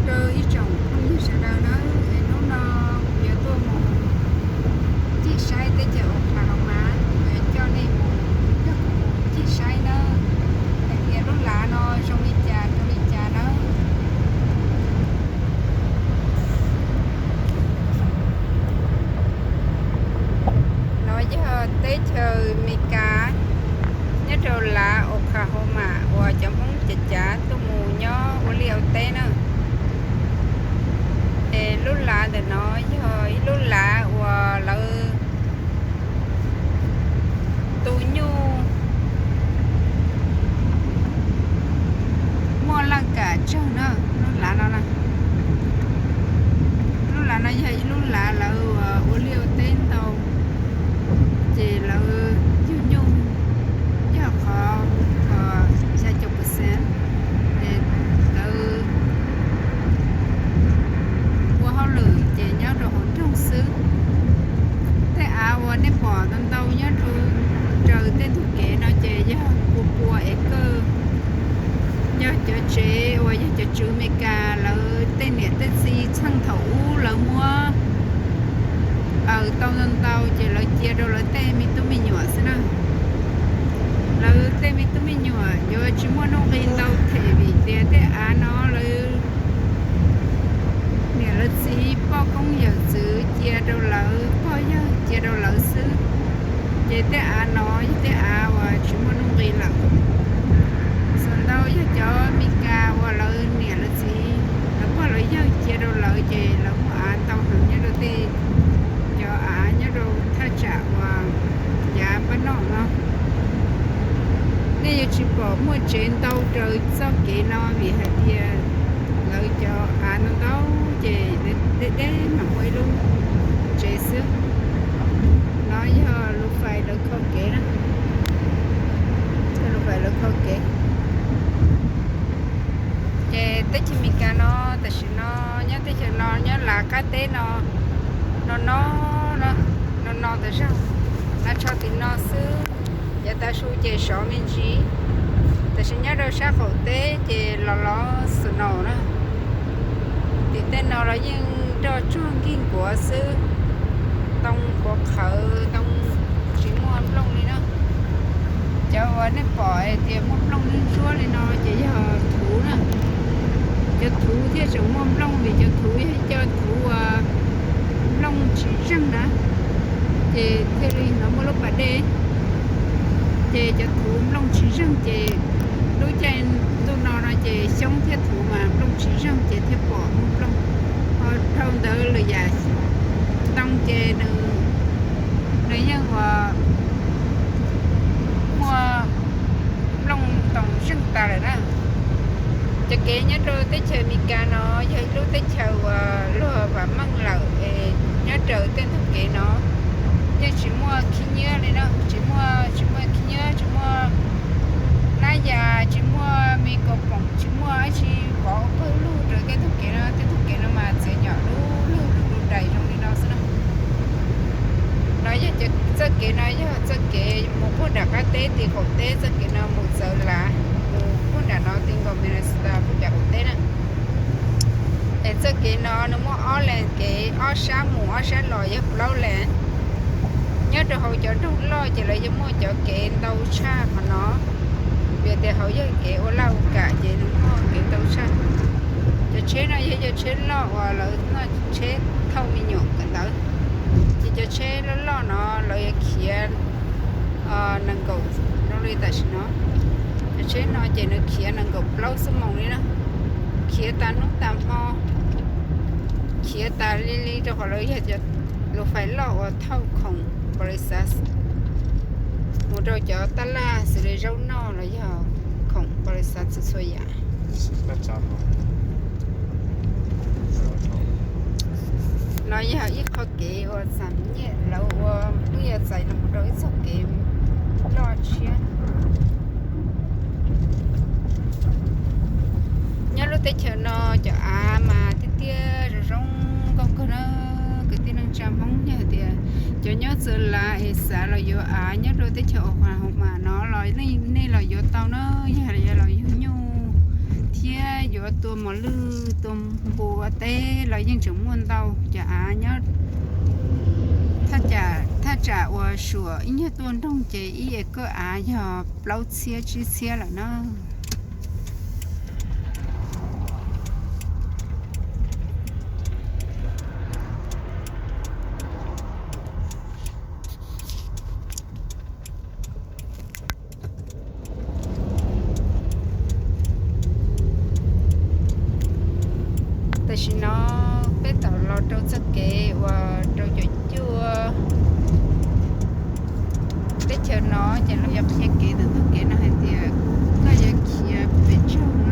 Rau ib tsoom phooj ywg sawv daws nawb, es hnub no kuv yuav tuaj mus ncig saib teb chaws Oklahoma, kuv yuav coj nej mus, coj kuv mus ncig saib nawb, hais tias lub lav no zoo li cas rau li cas nawb. No yog teb chaws Amelikas, nyob rau lav Oklahoma uas cov Hmoob cav cav tuaj mus nyob ua liaj ua teb na. Es lub lav ntawm no yog ib lub lav uas lawv tu nyuj muaj laj kam tsawg na, lub lav no. Lub lav no yog ib lub lav lawv ua liaj ua teb ntau, ces lawv yug nyuj yog qhov xya caum percent, es lawv ua hauj lwm ces nyob rau hauv nroog xwb. Tej av uas nej pom ntau ntau nyob rau raws tej ntug kev no ces yog pua pua acre. Yog cov tsev uas yog cov tswv Amelikas lawv tej niam tej txiv txheej thaum ub lawv muab aws tau ntau ntau ces lawv cia rau lawv tej me tub me nyuam xwb na. Lawv tej me tub me nyuam yuav tsis muaj nuj nqis ntau them vim tias tej av no lawv niam lawv txiv poj koob yawm txwv cia rau lawv, pog yawg cia rau lawv xwb. Ces tej av no yog tej av uas tsis muaj nuj nqis lawm. Feem ntau yog cov Amelikas uas lawv niam lawv txiv, lawv pog lawv yawg cia rau lawv ces lawv muaj av ntau heev nyob rau tej cov av nyob rau thaj tsam uas yav npab noj no. Nej yuav tsis pom muaj tsev ntau raws txoj kev no vim hais tias lawv cov av no ntau ces deb deb mam muaj ib lub tsev xwb. No yog lus fais lawv kho kev na, lus fais lawv kho kev. Ces teb chaws Amelikas no tam sim no nyob teb chaws no nyob lav qab teb no, no no, no no tas zog, no tsho tim no xwb. Yav tav su ces sov me ntsis, tab sis nyob rau sab qaum teb ces los los snow na. Tim tej no los yeej roj tsuag nkig nkuav xwb, ntoo nkuav qhawv, ntoo tsis muaj nplooj li na. Cov uas nej pom hais tias muaj nplooj ntsuab ntsuab li no ces yog thuv na. Cov thuv thiaj tseem muaj nplooj vim cov thuv yog ib co thuv uas nplooj tsis zeeg na, ces thiaj li hnov muaj lub pas dej. Ces cov thuv nplooj tsis zeeg ces lub caij ntuj no no ces xyoob thiab thuv mas nplooj tsis zeeg ces thiaj pom muaj nplooj. Ho dhau ntawd lwm yam ntoo ces nws yeej ua muaj nplooj toos zeeg tas lawm na. Cov kev nyob rau teb chaws Amelikas no yog ib lub teb chaws uas luag vam meej lawm es nyob raws tej ntug kev no yeej tsis muaj khib nyiab li na, tsis muaj, tsis muaj khib nyiab, tsis muaj nab yas, tsis muaj me kaus poom, tsis muaj dab tsi pov pawg lug raws tej ntug kev no. Tej ntug kev no mas txiav nyom lug lug lug dais zoo li no xwb na. No yog txoj kev no yog txoj kev mus puag nram qab teb tim qaum teb, txoj kev no mus txawv lav mus puag nram no ti nkaus Minnesota puag nram qaum teb na. Es txoj kev no nws muaj ob lees kev, ob sab mus ob sab los yog plaub lees. Nyob rau hauv cov nroog loj ces lawv yuav muaj cov kev ntau tshaj qhov no, vim tias hauv yog kev ua laj ua kam ces nws muaj kev ntau tshaj. Cov tsheb no yog cov tsheb loj uas lawv noj tsheb thauj me nyuam kawm ntawv, ces cov tsheb loj loj no lawv yuav khiav nees nkaum, zoo li tam sim no, cov tsheb no ces nws khiav nees nkaum plaub xuab moos li na, khiav tas hnub tas hmo, khiav tas li li rau qhov lawv yog cov lus fais loj uas thauj khoom npaus lis xav mus rau cov tab laj xws li zaub noj los yog khoom npaus lis xav txhua txhua yam. No yog ib qho kev uas xam nyiaj lawv ua lub yam txais los rau ib txoj kev loj tshiab. Nyob lub teb chaws no cov av mas tiaj tiaj zoo zoo nkauj kawg na. Kwv tij neej tsa Hmoob, yog hais tias cov nyob txawv lav es xav los yuav av nyob rau teb chaws Oklahoma no los nej los yuav tau na. Yog los yug nyuj thiab Yuav tua mos lwj tua npua teb los yeej tseem muaj ntau cov av nyob. Thaj tsam uas suam ib nyuag tuaj nroog ces ib ecas av yog plaub txhiab tsib txhiab lawm na. Tam sim no peb tau los rau txoj kev uas rau caum cuaj teb chaws no ces lawv yuav qhia kev ntawm txoj kev no hais tias koj yuav khiav pes tsawg